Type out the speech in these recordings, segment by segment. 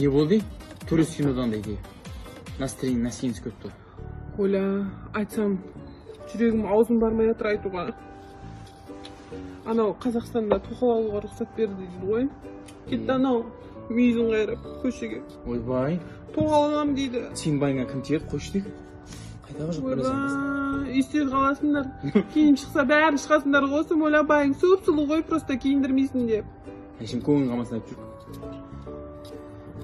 Не болды? Турист кинодан дейді. Настроение настроениесі көп тұр. Оля, айтсам, жүрегім аузым бармай жатыр айтуға. Анау Қазақстанда тоқал алуға рұқсат берді дейді ғой. Кетті анау мүйізін қайрап көшеге. Ойбай. Тоқал аламын дейді. Сенің байыңа кім тиеді? Қойшы дейік. Қайдағы жоқ білесің. Ойбай, естен қаласыңдар. Киім шықса бәрін шығасыңдар ғой, Оля, байың сұп сұлу ғой, просто киіндірмейсің деп. Әшейін көңіл қалмасын айтып жүр.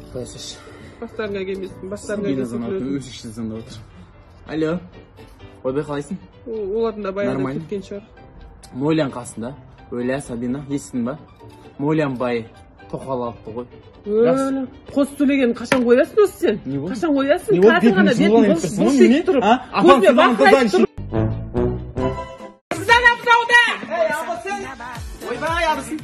Құдай сақташы. Бастарыңа келмесін, бастарыңа Сабина келсе звондап отыр, күлетін. өсекші звондап отыр. Алло. Ойбай, қалайсың? Олардың да баяғыда Нормально. кеткен шығар. Молян қасында. Оля, Сабина, естідің ба? Молян байы тоқал алыпты ғой. Өлі, қос сөйлегенін қашан қоясың осы сен? Не болды? Қашан қоясың? Не болды? Қазір ғана Бетіңді бетін суға алып тұрсың ғой, былш немене? етіп тұрып. А? Апам Көзіне саған бақырайып қыздан тұрып. Ойбай, абысын.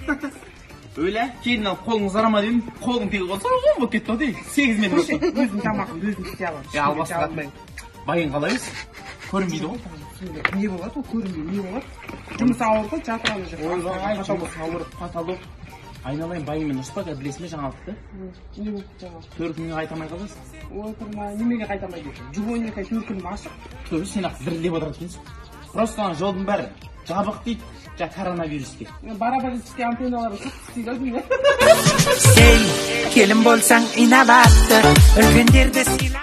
Өлә, келін алып қолың ұзара ма дедім, қолың тегі қол ұзын болып кетті ғой дейді. 8 метр болып кетті. Өзім тамағымды өзім істей аламын. Е, албастыға. Байың қалай өзі? Көрінбейді ғой. Не болады ол көрінбей, не болады? Жұмысы ауыр ғой, жатыр ана жерде. Ойбай, жұмыс ауыр, потолок. Айналайын, байыңмен ұрыспа, қазір білесің бе жаңалықты? Не болды жаңалық? Төркініңе қайта алмай қаласың. Отырма, немеге қайта алмай кетті? Жүк 12 ай төркінім ашық. Түбі сен ақ дірілдеп отырады екенсің. Просто ана жолдың бәрі жабық дейді, жаңа коронавируске. Барабанский антенналары қатты істейді ау деймін. Сен келін болсаң инабатты, үлкендерді сыйла.